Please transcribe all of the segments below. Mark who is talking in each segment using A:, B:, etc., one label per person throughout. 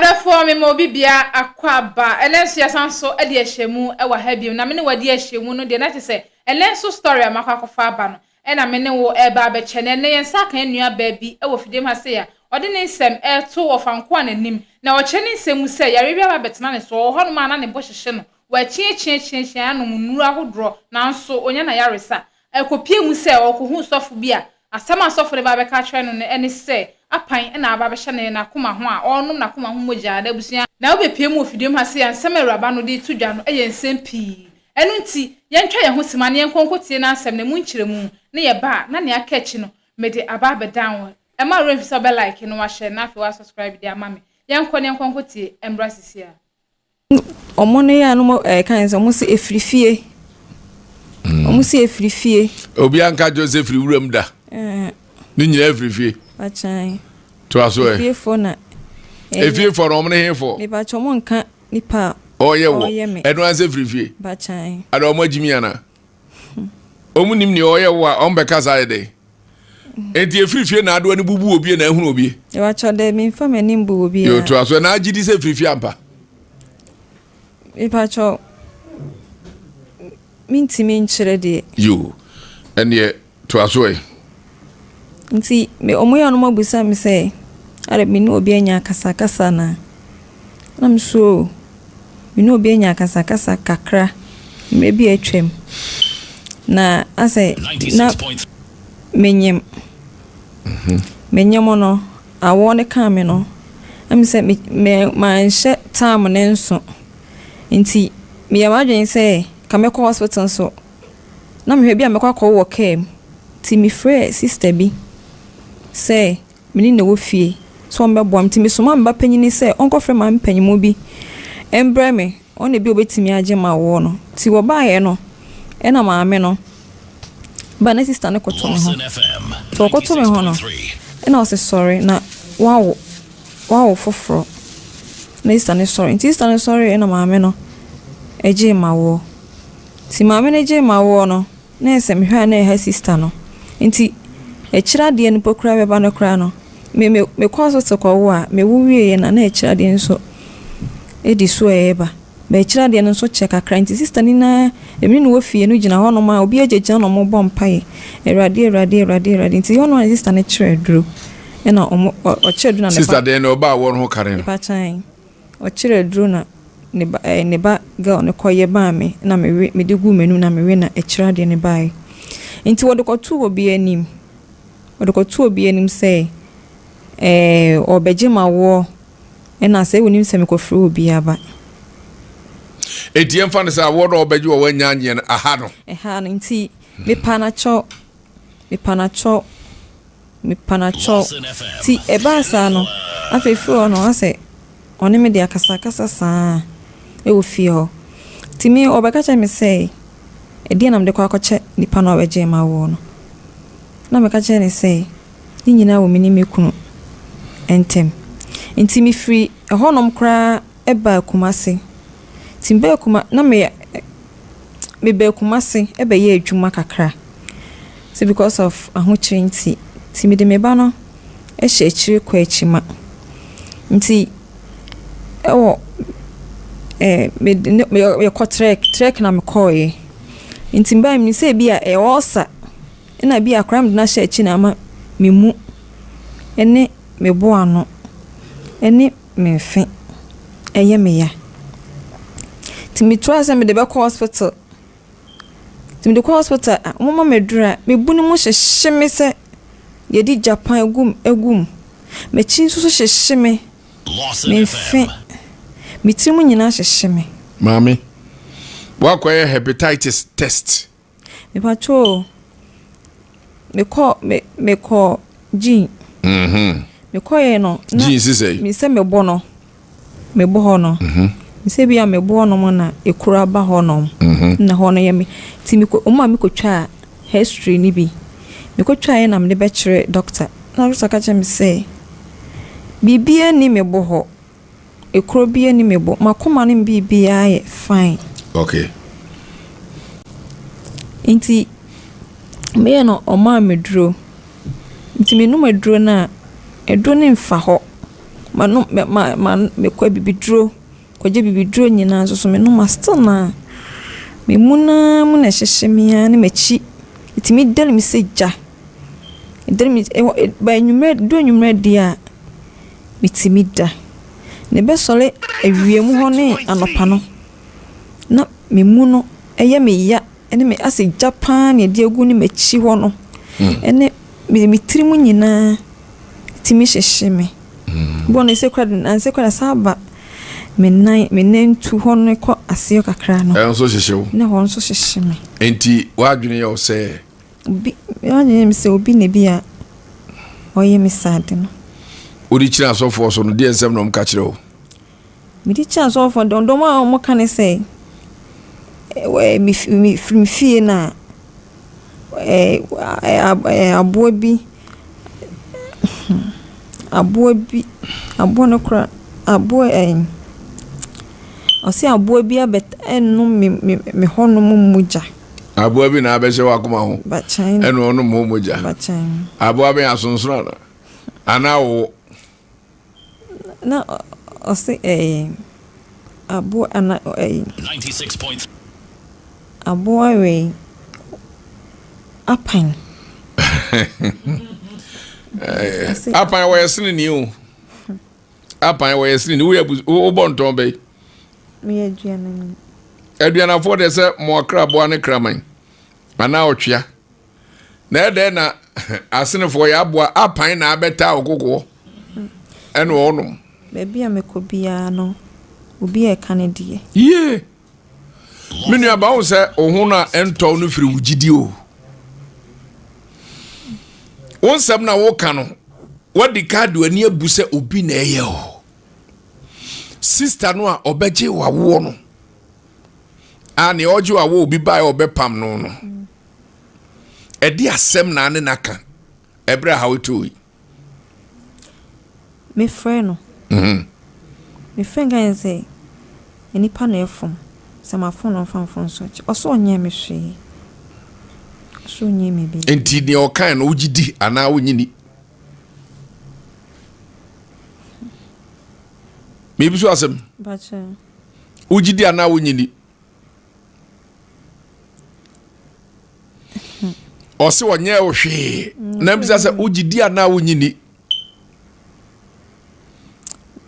A: Adɔfoɔ, mema obi bia akɔ aba. Ɛnɛ nso yɛsan so de ahyɛ mu wɔ ha biom, na me ne wadi ahyɛ mu no deɛ, na kyerɛ sɛ ɛnɛ nso story a makɔ akɔfa aba no ɛna me ne wo ɛreba abɛkyɛ. Na ɛnɛ yɛn nsa aka yɛn nua baa bi wɔ fidiem ha sei a ɔde ne nsɛm ɛreto ɔfanko a n'anim, na ɔkyerɛ ne nsɛm mu sɛ yareɛ bi aba abɛtena ne so. Ɔwɔ hɔnom a na ne bo hyehye no, wakyiakyiakyiakyia anom nnuro ahodoɔ, nanso onya na yaresa. Ɛkɔpie mu sɛ ɔkɔhu sɔfo bi a, asɛm a sɔfo no ba bɛka kyerɛ no no ɛne sɛ apan na aba bɛhyɛ ne n'akoma ho a ɔrenom n'akoma ho mogya. Na abusua, na wobɛpie mu wɔ fidiem ha sei a, nsɛm a awuraba no de to dwa no yɛ nsɛm pii. Ɛno nti yɛntwa yɛn ho sima na yɛnkɔ nkɔtie n'asɛm na mu nkyerɛmu ne yɛba a, na nea aka akyi no mede aba abɛdan wo. Ɛma werɛ mfi sɛ wobɛ like no, wahyɛ, na afei wasubscribe de ama me. Yɛnkɔ ne yɛnkɔ nkɔtie mbra sisi a.
B: Ɔmo no yɛ a no mo ɛka sɛ ɔmo sɛ efiri fie. Ɔmo sɛ efiri fie.
C: Obi anka kyerɛ sɛ firi wuram da? Ne nyinaa firi fie.
B: Bakyan.
C: Toa so ɛ.
B: Efiefoɔ na.
C: Efiefoɔ no, ɔmo ne hefoɔ?
B: Mebakyɛ, ɔmo nka nipa a
C: ɔyɛ wɔ.
B: Ɔyɛ me.
C: Ɛno ansɛ firi fie.
B: Bakyan.
C: Ada ɔmo agyimi ana ɔmo nim nea ɔyɛ wɔ a, ɔmo bɛka saa yɛ dɛ. Enti efiri fie na adoa no bubu obie na ehunu obie?
B: Mebakyɛ dɛ, memfa m'anim bu obi.
C: Yɛ toa so. Na agye di sɛ firi fie ampa?
B: Mebakyɛ, mentumi nkyerɛ deɛ.
C: Yo, ɛneɛ toa so ɛ.
B: Nti me ɔmo yɛ ɔmo abusa me sɛ are me ne obi anya akasakasa na na me so me ne obi anya akasakasa kakra mmerɛ bi a atwam, na asɛ na menyim menyim no, awɔ ne kaa me no na me sɛ me me manhyɛ tam ne nso, nti meyɛ m'adwene sɛ ka mɛkɔ hospital nso na mehwɛ bi a mɛkɔ akɔwo wɔ kaa mu. Nti mefrɛɛ sister bi sɛ me ne na ɛwɔ fie sɛ ɔmbɛboa me, nti mesoma me ba panyini sɛ ɔnkɔfrɛ maame panyimu bi ɛmbrɛ me, ɔno bi a obɛtumi agye ma awoɔ no. Nti wɔbaeɛ no, ɛna maame no ba na sister no koto me ho. Nti ɔkoto me ho no, ɛna ɔsɛ sɔre na wawo, wawo foforɔ. Na sister no sɔre, nti sister no sɔre, ɛna maame no ɛgyee ma awoɔ. Nti maame no gyee ma awoɔ no, na ɛsɛ mehwɛ a na ɛha sister no, nti akyire adeɛ no mpo koraa bɛba no koraa no, me me mekɔ hospital kɔwo a, mewo wieɛ na akyire adeɛ nso ɛdi so a ɛreba ba. Akyire adeɛ no nso kyɛ kakra, nti sister no nyinaa ɛmi ne wɔ fie no gyina hɔnom a obi agyegyina na ɔmo bɔ mpaeɛ, "Awurade, Awurade, Awurade, Awurade." Nti hɔnom a sister no kyerɛ aduro, ɛna ɔmo ɔkyerɛ aduro na ne
C: Sister
B: ba
C: deɛ na ɔba a wɔn ho kare no?
B: Mpakyan, ɔkyerɛ aduro na ne ba ne ba girl no kɔyɛ baa me na mewe, mede gu m'anum na mewe, na akyire adeɛ no baeɛ. Nti wɔde kɔtoo obi anim, wɔde kɔtoo obi anim sɛ ɔbɛgye ma woɔ, ɛna sɛ wonim sɛ mekɔfrɛ obi aba.
C: Eti yɛmfa no sɛ awoɔ na ɔbɛgye wɔ wanya anyeɛ no aha no.
B: Ɛha no, nti mepa n'akyɛw, mepa n'akyɛw, mepa n'akyɛw. Nti ɛbaa saa no, afei firi hɔ no, asɛ ɔne me de akasakasa saa ɛwɔ fie hɔ. Nti me ɔbɛka kyerɛ me sɛ ɛdeɛ na mede kɔ akɔkyɛ nipa no a ɔbɛgye ma woɔ no, na meka kyerɛ ne sɛ ne nyinaa wɔ me ne me kunu ntɛm. Nti mefiri ɛhɔnom koraa ɛbaa Kumase. Nti mebaa Kuma na me mebaa Kumase ɛbɛyɛ adwuma kakra sɛ because of ahokyere nti. Nti mede me ba no ɛhyɛ akyire kɔ akyima. Nti ɛwɔ mede ne yɛkɔ trek trek na mekɔɔeɛ. Nti mbaa mi sɛ ebi a ɛyɛ ɔɔsa, ɛna bi a akwaraa mede no ahyɛ akyi na ama me mu ɛne me bo ano ɛne me mfe ɛyɛ me ya. Nti metua sɛ mede bɛkɔ hospital. Nti mede kɔ hospital a, wɔma me aduru a, me bu no mu hyehye me sɛ yɛde Japan egum egum. M'akyi nso so hyehye me, me mfe, me tiri mu nyinaa hyehye me.
C: Maame, woakɔyɛ hepatitis test?
B: Mepatwo, mekɔ me mekɔ gyin. Mekɔyɛ no
C: na gyin sisɛ?
B: Me sɛ mebɔ no, mebɔ hɔ no. Sɛ bi a mebɔ hɔnom na ekuro aba hɔnom na hɔ no yɛ me. Nti mekɔ, ɔmo a mekɔtwa history ni bi. Mekɔtwaeɛ na mede bɛkyerɛ doctor. Na doctor ka kyerɛ me sɛ biribiara nni me bo hɔ. Ekuro biara nni me bo. M'akoma no biribiara yɛ fine. Nti meyɛ no, ɔmaa me duro. Nti menom aduro no a, aduro no mfa hɔ. Manom ma ma ma mekɔ abibiduro, kɔgye abibiduro nyinaa nso so menom a still na me mu no ara mu na ɛhyehye me ara ne m'akyi. Ɛtumi dane me sɛ gya. Ɛdane me ɛwɔ by anwummerɛ ɛduru anwummerɛ deɛ a, metumi da. Na ɛbɛsɔre awia mu hɔ ne anɔpa no, na me mu no yɛ me ya ne me asɛ gya paa na ɛde agu ne m'akyi hɔ no ne me me tiri mu nyinaa tumi hyehye me. Bɔ no sɛ kora nansɛ kora saa ba me nan me nantu hɔ no kɔ aseɛ kakra no.
C: Ɛno nso hyehye wo.
B: Na hɔ nso hyehye me.
C: Nti w'adwene yɛ wo sɛ.
B: Obi m'adwene yɛ me sɛ obi na bi a ɔyɛ me saa ade no.
C: Wode kyerɛ asɔfoɔ so no deɛ nsɛm na wɔn ka kyerɛ wo?
B: Mede kyerɛ asɔfoɔ no dɔm a wɔka ne sɛ mefiri me fie na aboa bi aboa bi aboa no kora aboa ɛɛ ɔse aboa bi abɛ ɛnom me me me hɔnom mogya.
C: Aboa bi na abɛhyɛ w'akoma ho ɛna ɔnom ho mogya. Aboa bɛn asonsono ana anaa ɔwɔ.
B: Na ɔse ɛɛ aboa ana ɛɛ aboa wei apan.
C: Apan wɔyɛ sene ni o. Apan wɔyɛ sene ni woyɛ wobɔ ntɔn bɛyi.
B: Meyɛ aduanani.
C: Aduanafoɔ deɛ sɛ mo akraboa ne kraman anaa ɔtwea. Na ɛdɛn na asenefoɔ yɛ aboa apan na abɛtaa ɔkokoɔ ɛna ɔnom.
B: Baabi a mekɔ biara no, obi a ɛka ne deɛ.
C: Yie! Me nua ba wo sɛ wo ho no a ɛntɔw no firi wo gyidi o. Wo nsɛm na woka no, wadi ka de w'ani abu sɛ obi na ɛyɛ o. Sista no a ɔbɛgye wawoɔ no, a nea ɔgye wawoɔ obi baeɛ ɔbɛpam no no, ɛde asɛm na ne naka ɛberɛ a haw too yi.
B: Mefrɛ no.
C: Mhm.
B: Mefrɛ no ka kyerɛ no sɛ, nnipa na ɛfom, sɛ mafom no ɔmfa mfomso nkyɛ. Ɔse ɔnyɛɛ me hwee. Ɔse ɔnyɛɛ me biribiara.
C: Nti nea ɔkae no wogye di anaa wonnye nni? Mebisa wo asɛm.
B: Mpakyɛ.
C: Wogye di anaa wonnye nni? Ɔse ɔnyɛɛ wo hwee. Na mbisa sɛ wogye di anaa wonnye nni?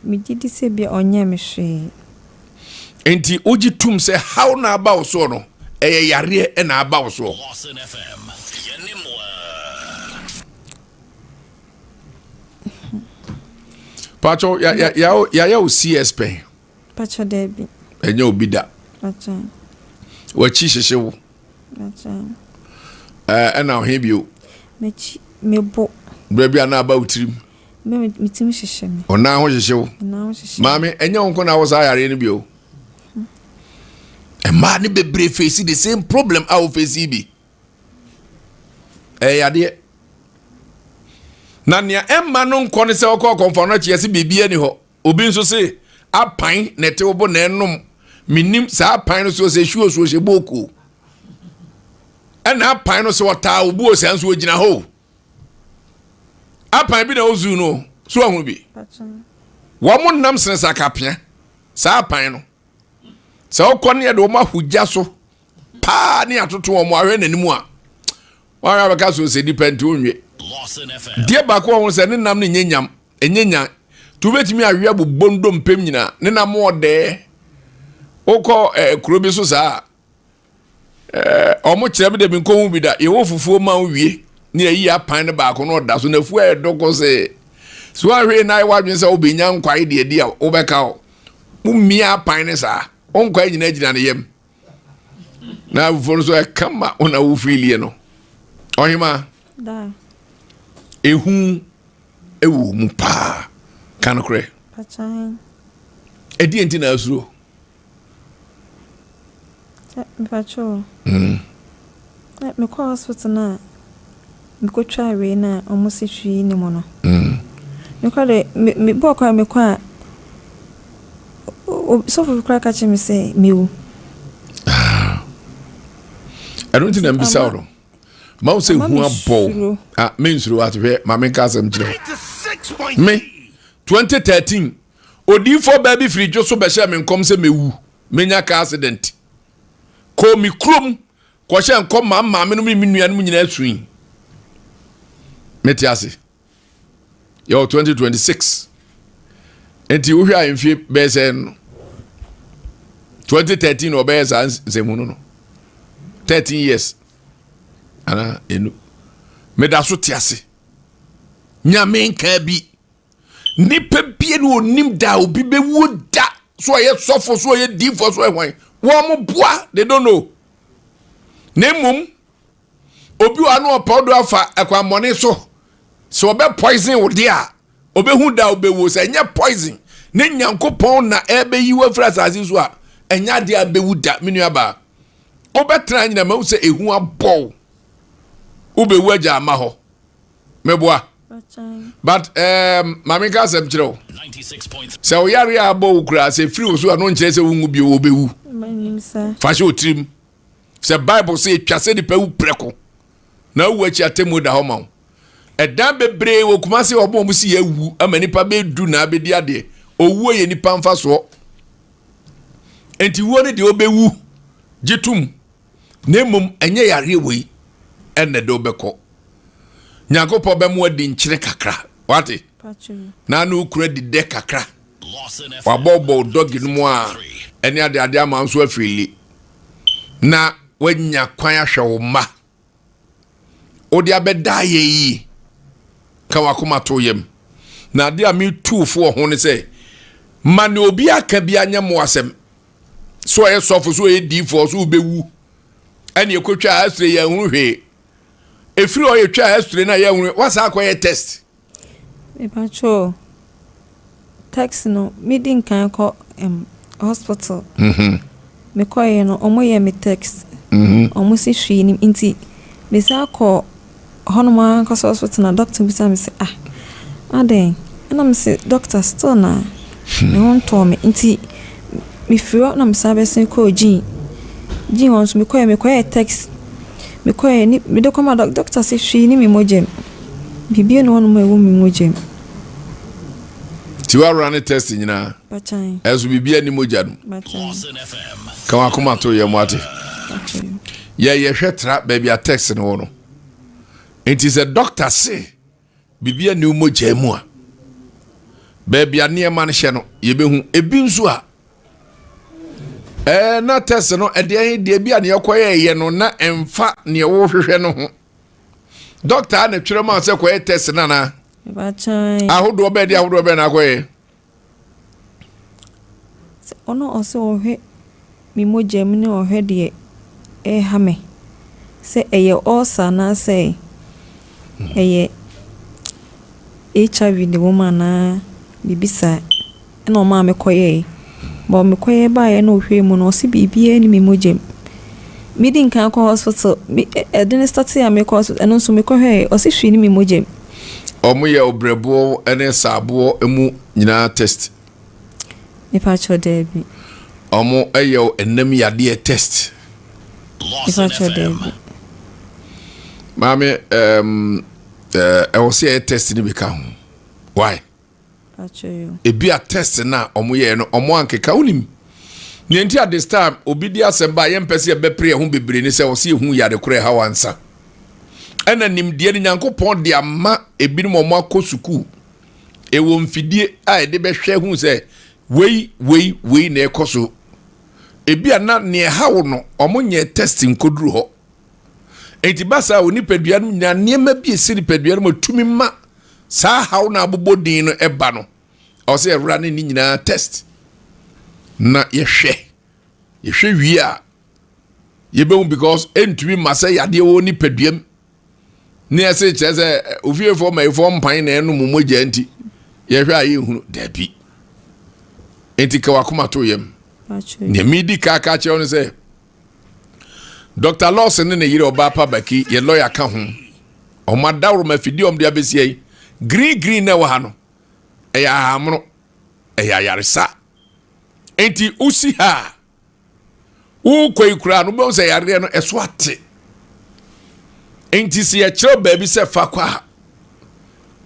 B: Megye di sɛ bia ɔnyɛɛ me hwee.
C: Nti wogye tum sɛ haw na aba wo soɔ no, ɛyɛ yareɛ na aba wo soɔ? Pacho, yɛayɛ wo CS pɛn?
B: Pacho, daabi.
C: Ɛnyɛ obi da.
B: Pacho.
C: W'akyi hyehye wo.
B: Pacho.
C: Ɛna ɔhe bio?
B: M'akyi, mebo.
C: Berɛ bi a na aba wo tirim.
B: Me tirim hyehye me.
C: Ɔnan ho hyehye wo.
B: Ɔnan ho hyehye me.
C: Maame, ɛnyɛ wo nko na wɔ saa yareɛ no bi o. Mmaa no bebree face the same problem a wo face bi. Ɛyɛ yadeɛ. Na nea ɛmma no nkɔ ne sɛ ɔkɔ ɔkɔmfo no akyi yɛse biribi ani hɔ. Obi nso se apan na ɛte wo bo na ɛnom. Menim saa apan no so sɛ hwio so sɛ booko. Ɛna apan no sɛ ɔtaa wo bo sɛ nso ogyina hɔ. Apan bi na ozu no so ahunu bi. Wɔn nam sene sakapea saa apan no. Sɛ wokɔ ne yɛde wɔn ahogya so paa ne atoto wɔn ahwɛ n'anim a wɔn ahwɛ abɛka so sɛ nipa nti onwe deɛ baako wɔn sɛ ne nam no nyɛ nyam ɛnyɛ nyan nti wobɛtumi awe abobɔ ndompem nyinaa ne nam ɔdɛɛ wokɔ eh, kuro bi so saa eh, ɔmo kyerɛ me dɛ menkɔhu bi da yɛwɔ fufuo ma wo wie ne ayi apan no baako no ɔda so na afuo ayɛ dɔkɔ sɛ so ahwee na ayɛ w'adwene sɛ wobɛnya nkwae deɛ di a wobɛka hɔ womia apan ne saa wo nkwae nyinaa gyina ne yam na afufuo no so ɛka ma wo na wofirilie no ɔhema ehu ɛwɔ mu paa ka nokorɛ ɛdeɛ nti na asuro
B: mpakyɛw hmm. mekɔ hospital no a mekɔtwa wei no a ɔmo se hwee ni mu no hmm. mekɔ de mebɔɔ kɔ a mekɔ a sɔfo bi koraa ka kyerɛ me sɛ mewu
C: ah. ɛno nti na mbisa wo no ma wo sɛ hu abɔ wo ah, mensuro ate hwɛ ma menka asɛm kyerɛ wo me. 2013, odiyifoɔ baa bi firi dwo so bɛhyɛɛ me nkɔm sɛ mɛwu, mɛnya car accident. Kɔɔ me kurom kɔhyɛ nkɔm maa maame nom ne me nuanom nyinaa sui. Mete ase. Yɛwɔ 2026. Nti wohwɛ a mfie bɛyɛ sɛ no 2013 na ɔbɛyɛ saa nsɛmhunu no. 13 years. Ana enu. Meda so te ase. Nyame nkaa bi. Nipa bie no onim da obi bɛwuo da. So ɔyɛ sɔfo, so ɔyɛ diifo, so ɔyɛ hwan. Wɔn mo boa, they don't know. Na mmom, obi wɔ ano ɔpɛ ɔdo afa ɛkwanmɔne so. Sɛ ɔbɛ poison wo de a, ɔbɛhu da ɔbɛwuo. Sɛ ɛnyɛ poison, ne Nyankopɔn na ɛbɛyi wo afiri asase so a, ɛnyɛ adeɛ a bɛwu da, me nua baa. Wobɛtena nyina ma wo sɛ ehu abɔw. Wobɛwu agya ama hɔ. Meboa. But maame nka asɛm kyerɛ wo. Sɛ wo yare a abɔ wo koraa sɛ firi wo so a no nkyerɛ sɛ wonwu bio, wobɛwu. Fa hyɛ wo tirim. Sɛ Bible sɛ etwa sɛ nipa wu prɛko na awu akyi atemmuo da hɔ ma wo. Ɛdan bebree wɔ Kumasi a wɔn si yɛ awu ama nipa bɛdu na abɛdi adeɛ. Owuo yɛ nipa mfasoɔ. Enti wuo no deɛ wobɛwu gye tom. Na mmom ɛnyɛ yareɛ wei ɛna ɛde wobɛkɔ. Nyankopɔn bɛmo adi nkyene kakra. Wate? Na ne wokura di dɛ kakra. Wabɔbɔ dɔgi no mu a ɛne ade ade ama nso afiri na wanya kwan ahwɛ wo mma. Wode abɛda ayɛ yi ka wakoma to yam. Na ade a metu fo wɔ ho ne sɛ ma ne obi aka bi anyɛ mo asɛm. So ɔyɛ sɔfo, so ɔyɛ diifoɔ, so wobɛwu. Ɛne ɛkɔtwa x-ray yɛn hunu hwee. Ɛfiri hɔ yɛtwa x-ray na yɛn hunu, wasa akɔyɛ test.
B: Mepakyɛw, test no, medi nkan kɔ hospital. Mekɔeɛ no, ɔmo yɛ me test. Ɔmo si hwee nim nti mesan kɔ hɔnom ankasa hospital na doctor bisa me sɛ, ah, adɛn? Ɛna me sɛ, doctor, still na me ho ntɔɔ me nti mefiri hɔ na mesan bɛsen kɔɔ Gyin. Gyin hɔ nso mekɔeɛ test. Mekɔeɛ ni mede kɔma doctor sɛ hwee ni me mogya mu. Biribiara nni hɔnom a ɛwɔ me mogya mu.
C: Nti woawura ne test nyinaa.
B: Bakyan.
C: Ɛnso biribiara ni mogya no.
B: Bakyan.
C: Ka wakoma to yɛ mo ate. Yɛyɛ hwɛ tra baabi a test no wɔ no. Nti sɛ doctor se biribiara ni mogya mu a, baabi a nneɛma no hyɛ no yɛbɛhu. Ebi nso a na test no ɛdeɛ deɛ bi a neɛ kɔyɛɛyɛ no na ɛmfa neɛ wɔhwehwɛ no ho. Doctor na twerɛ ma sɛ kɔyɛ test no anaa?
B: Bakyan.
C: Ahodoɔ bɛɛ de ahodoɔ bɛɛ na akɔyɛ.
B: Sɛ ɔno ɔsɛ ɔhwɛ me mogya mu ne ɔhwɛ deɛ ɛha me sɛ ɛyɛ ulcer anaasɛ ɛyɛ HIV ne wɔ mu anaa biribi saa ɛna ɔmaa me kɔyɛɛ. But mekɔyɛ baeɛ na ɔhwɛɛ mu no, ɔse biribiara ni me mogya mu. Medi nkan kɔ hospital, ɛde ne start a mekɔ hospital, ɛno nso mekɔhwɛɛ, ɔse hwee ni me mogya mu.
C: Ɔmo yɛ ɔbrɛboɔ ne saaboɔ mu nyinaa test.
B: Mepakyɛw daabi.
C: Ɔmo yɛ ɛnam yadeɛ test.
B: Mepakyɛw daabi.
C: Maame, ɛwɔ sɛ yɛyɛ test no bi ka ho. Why? Ebi a test na ɔmo yɛ no ɔmo ankeka wonim. Nea nti at this time obi di asɛm ba yɛmpɛ sɛ yɛbɛpere yɛn ho bebree ne sɛ ɔsɛ yɛhu yare korɔ ɛha wansa. Ɛna nimdeɛ no Nyankopɔn de ama ebinom ɔmo akɔ sukuu. Ɛwɔ mfidie a yɛde bɛhwɛ hu sɛ wei wei wei na ɛkɔ so. Ebi a na nea ɛha wo no ɔmo nyɛ test nkoduru hɔ. Enti ba saa wɔ nipadua no nyinaa nneɛma bi esi nipadua no mu tumi ma saa haw na abobɔ din no ɛba no. Ɔsɛ ɛwura ne ne nyinaa test na yɛhwɛ yɛhwɛ wie a yɛbɛhu, because ɛntumi ma sɛ yadeɛ wɔ nipadua mu ne ɛsɛ kyerɛ sɛ ofiefoɔ mmayifoɔ mpan na ɛnom mogya nti yɛhwɛ a yɛnhunu daabi. Nti ka wakoma to yam. Nea medi ka ka kyerɛ no sɛ Dr. Lawson ne ne yere ɔbaa pa Baki yɛ lawyer ka ho. Ɔmo adaworoma afidie ɔmo de abɛsi yi green green na ɛwɔ ha no ɛyɛ ahamono, ɛyɛ ayaresa. Nti wosi ha a wokɔ yi koraa no wobɛhu sɛ yareɛ no ɛso ate. Nti sɛ yɛkyerɛ baabi sɛ fa kɔ a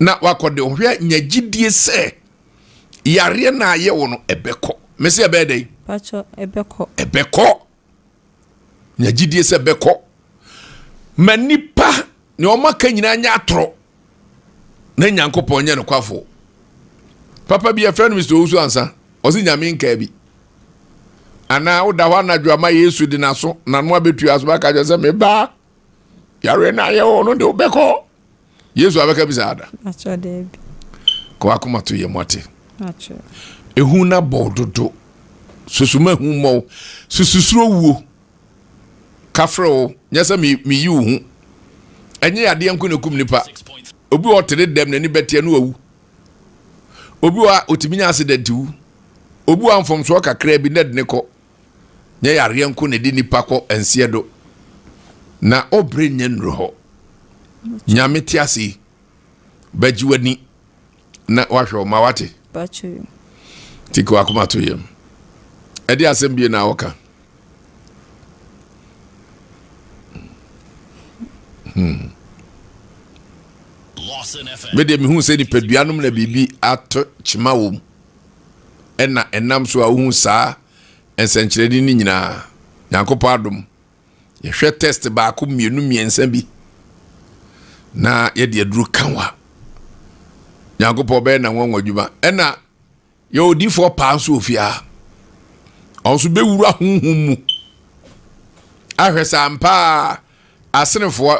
C: na wakɔ de hwɛ nya gyidie sɛ Yareɛ no a ayɛ wo no, ɛbɛkɔ. Mese ɛbɛyɛ dɛn?
B: Pakyɛ, ɛbɛkɔ.
C: Ɛbɛkɔ. Nya gyidie sɛ ɛbɛkɔ. Ma nipa nea wɔn aka nyinaa nyɛ atorɔ na Nyankopɔn nyɛ nokwafoɔ. Papa bi yɛfrɛ no Mr. Owusu Ansa, ɔse Nyame nkaa bi. Anaa woda hɔ anadwo ama Yesu de n'aso n'ano abɛtua so bɛka kyerɛ sɛ mebaa yareɛ no ayɛ wo no de wobɛkɔ. Yesu abɛka bi saa da. Kɔ akoma to yɛ mu ate. Ehu na bɔ dodo. Susuma hu mmɔ sususuro wuo. Kafrɛ wo nyɛ sɛ meyi wo hu. Ɛnyɛ yadeɛ nko na ekum nipa. Obi wɔ ɔte ne dɛm n'ani bɛteɛ no wawu. Obi wɔ a otumi nya accident wu. Obi wɔ a mfomsoɔ kakraa bi na ɛde ne kɔ. Nyɛ yareɛ nko na ɛde nipa kɔ nseɛ do. Na ɔbrɛ nyɛ nnuru hɔ. Nyame te ase yi, bɛgye w'ani na wahwɛ wo ma wate. Nti ka wakoma to yam. Ɛde asɛm bie na wɔka. Hmm. Me deɛ mehu sɛ nipadua nom na biribi ato kyema wɔ mu. Ɛna ɛnam so a wohu saa nsɛnkyerɛnne no nyinaa. Nyankopɔn adom, yɛhwɛ test baako mmienu mmiɛnsa bi na yɛde aduru ka wa. Nyankopɔn bɛyɛ na nwanwa adwuma. Ɛna yɛ odiifoɔ paa nso wɔ fie ha. Ɔno nso bɛwura honhom mu ahwɛ sɛ ampa asenefoɔ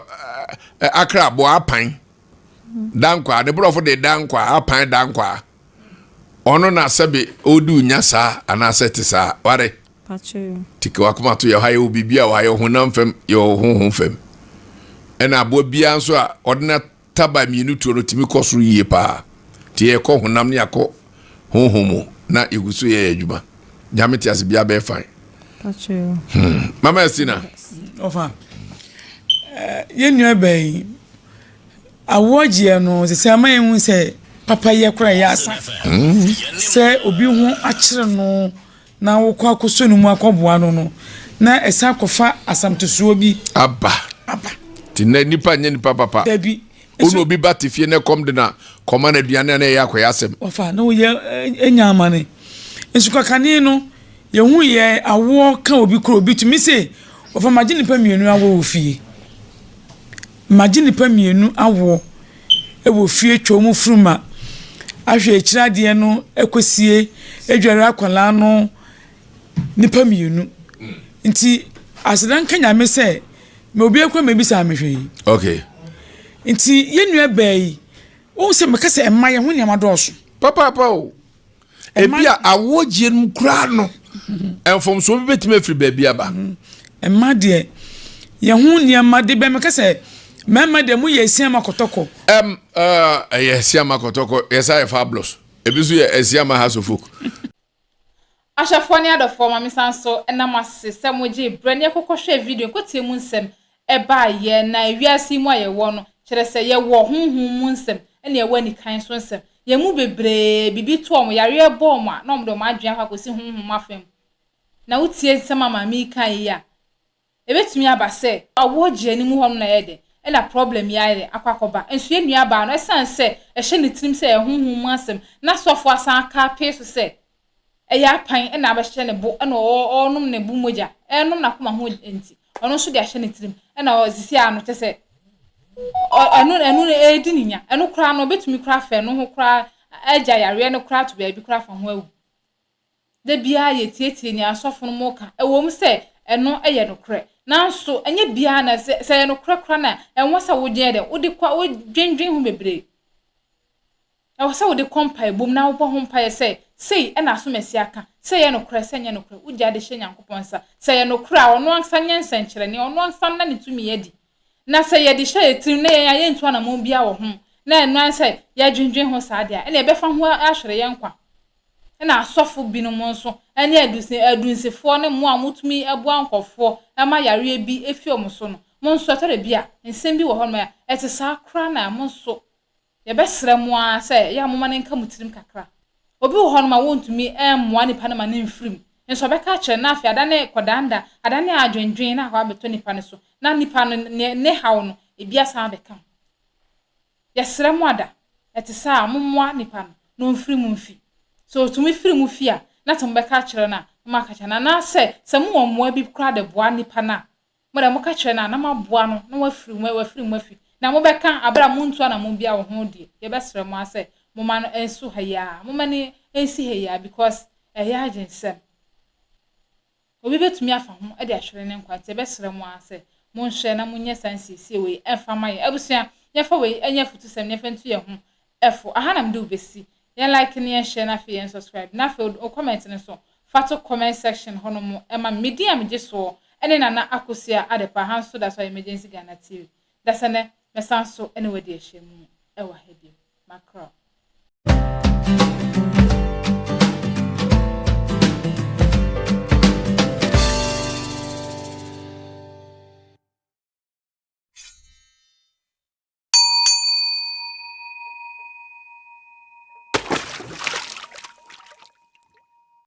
C: akraboɔ apan dankwaa ne borɔfo de dankwaa apan dankwaa ɔno na sɛbe ɔredi wo nya saa anaasɛ te saa ware nti ka wakoma to yɛ ha yɛwɔ biribi a wɔayɛ honam fam yɛwɔ honhom fam ɛna aboa biara nso a ɔde na taba mmienu tuo no tumi kɔ soro yie paa nti yɛkɔ honam ne yɛakɔ honhom mu na yɛgu so yɛyɛ adwuma nyame te ase biara bɛyɛ fine hmm. Mama Estina
D: ɔfa eh, yɛn nua bɛn Awoɔ gyeɛ no, sɛ sɛ ama yɛhu sɛ papayɛ koraa ɛyɛ asa. Sɛ obi ho akyere no na wokɔ akɔsɔ ne mu akɔboa no no, na ɛsan akɔfa asamtosoɔ bi
C: aba.
D: Aba.
C: Nti nnɛ nipa nyɛ nipa papa.
D: Dabi.
C: Wo na obi ba te fie na ɛkɔm de na kɔma no aduane a na ɛyɛ akɔyɛ asɛm.
D: Wɔfa na woyɛ anya amane. Nso kakane no, yɛhu yɛ awoɔ ka obi koro obi tumi se wɔfa magye nipa mmienu awoɔ wɔ fie. Magye nnipa mmienu awoɔ wɔ fie atwa wɔn funuma ahwɛ akyire adeɛ no akɔsie adware akwadaa no nnipa mmienu nti aseda nka Nyame sɛ ma obiara kura mɛbisa me hwee.
C: Okay.
D: Nti yɛn nua baa yi wohu sɛ meka sɛ mma yɛn ho nneɛma dɔɔso.
C: Papaapa o. Ebi a awoɔgyeɛ no mu koraa no, mfomsoɔ bi bɛtumi afiri baabi aba.
D: Mma deɛ, yɛn ho nneɛma de bɛn meka sɛ mmarima deɛ mo yɛ asiama kɔtɔkɔ.
C: Ɛm ɛyɛ asiama kɔtɔkɔ yɛsa yɛ fabulous ebi nso yɛ asiama house of folk.
A: Ahwɛfoɔ ne adɔfoɔ ma me san so nna mo ase sɛ mo gyee berɛ ne yɛkɔkɔ hwɛɛ video nkɔtie mu nsɛm ɛbaeɛ na wiase yi mu a yɛwɔ no kyerɛ sɛ yɛwɔ honhom mu nsɛm ɛna yɛwɔ anikan so nsɛm Yɛn mu bebree, biribi to wɔn, yareɛ bɔ wɔn a, na wɔde wɔn adwene akɔ akɔsi honhom afa mu. Na wotie nsɛm a maame yi kaeɛ yi a, ɛbɛtumi aba sɛ awoɔ gye anim hɔ no na ɛyɛ dɛn, ɛna problem yi ayɛ dɛn, akɔ akɔba. Nso yɛn nuabaa no, ɛsiane sɛ ɛhyɛ ne tirim sɛ ɛyɛ honhom mu asɛm, na sɔfoɔ asan aka apee so sɛ ɛyɛ apan na abɛhyɛ ne bo na ɔrenom ne bo mogya, ɛrenom n'akoma ho nti, ɔno nso de ahyɛ ne tirim na sisi ano kyɛ sɛ ɛno ɛno ɛredi ne nya. Ɛno koraa no ɔbɛtumi koraa afɛ ɛno ho koraa agya yareɛ no koraa to baabi koraa fa ho awu. Da biara yɛtietie nea asɔfo no mo ka, ɛwɔ mu sɛ ɛno yɛ nokorɛ, nanso ɛnyɛ biara na sɛ sɛ ɛyɛ nokorɛ koraa no a, ɛnwɔ sɛ wodwen dɛ wode kɔ wodwendwen ho bebree. Ɛwɔ sɛ wode kɔ mpaebɔ mu na wobɔ ho mpaeɛ sɛ, Sei na asomasi aka, sɛ ɛyɛ nokorɛ, sɛ ɛnyɛ nokorɛ, wogyaa de hyɛ Nyankopɔn nsa. Sɛ ɛyɛ nokorɛ a, Ɔno ankasa nyɛ nsɛnkyerɛnneɛ, Ɔno ankasa nna Ne tumi adi. Na sɛ yɛde hyɛ yɛn tirim na yɛn a yɛntu anammɔn biara wɔ ho, na ɛno ara ne sɛ yɛdwendwen ho saa deɛ a, ɛnneɛ ɛbɛfa ho ahwere yɛn nkwa. Ɛna asɔfo binom nso ne adunsifoɔ ne mmoa a wɔtumi boa nkurɔfoɔ ma yareɛ bi fi wɔn so no, mo nso ɛtɔ da bi a, nsɛm bi wɔ hɔnom a ɛte saa koraa na mo nso Yɛbɛsrɛ mo ara sɛ ɛyɛ a momma no nka mo tirim kakra. Obi wɔ hɔnom a wontumi mmoa nipa no ma no mfiri mu, nso ɔbɛka akyerɛ no na afei adane kɔdaanna, adane adwendwen na akɔ abɛtɔ nipa no so, na nipa no ne ne haw no, ebi asan abɛka ho. Yɛsrɛ mo ada, ɛte saa a, mommoa nipa no na ɔmfiri mu mfi. Sɛ ɔtumi firi mo fie a, na sɛ mobɛka akyerɛ no a, na moaka akyerɛ no. Anaasɛ sɛ mowɔ mmoa bi koraa de boa nipa no a, mo deɛ moka kyerɛ no a, na moaboa no na wafiri mu, wafiri mu afi. Na mobɛka aberɛ a montu anammɔn biara wɔ ho deɛ, yɛbɛsrɛ mo ara sɛ momma no nso ha yi ara, momma no nsi ha yi ara because ɛyɛ adwensɛm. Obi bɛtumi afa ho de ahwere ne nkwa, nti yɛbɛsrɛ mo ara sɛ monhwɛ na monyɛ saa nsiesie wei mfa mma yɛn. Abusua, yɛmfa wei nyɛ afutusɛm na yɛmfa ntu yɛn ho fo. Aha na mede wo bɛsi. Yɛn like ne yɛn share na afei yɛn subscribe. Na afei wo comment no nso, fa to comment section hɔ nom ma me. Me din a megye soɔ ne Nana Akosua Adepa. Aha nso da so ayɛ Emergency Ghana TV. Dasɛnɛ, mɛsan so ne wo adi ahyiamu wɔ ha bio. Makra wo.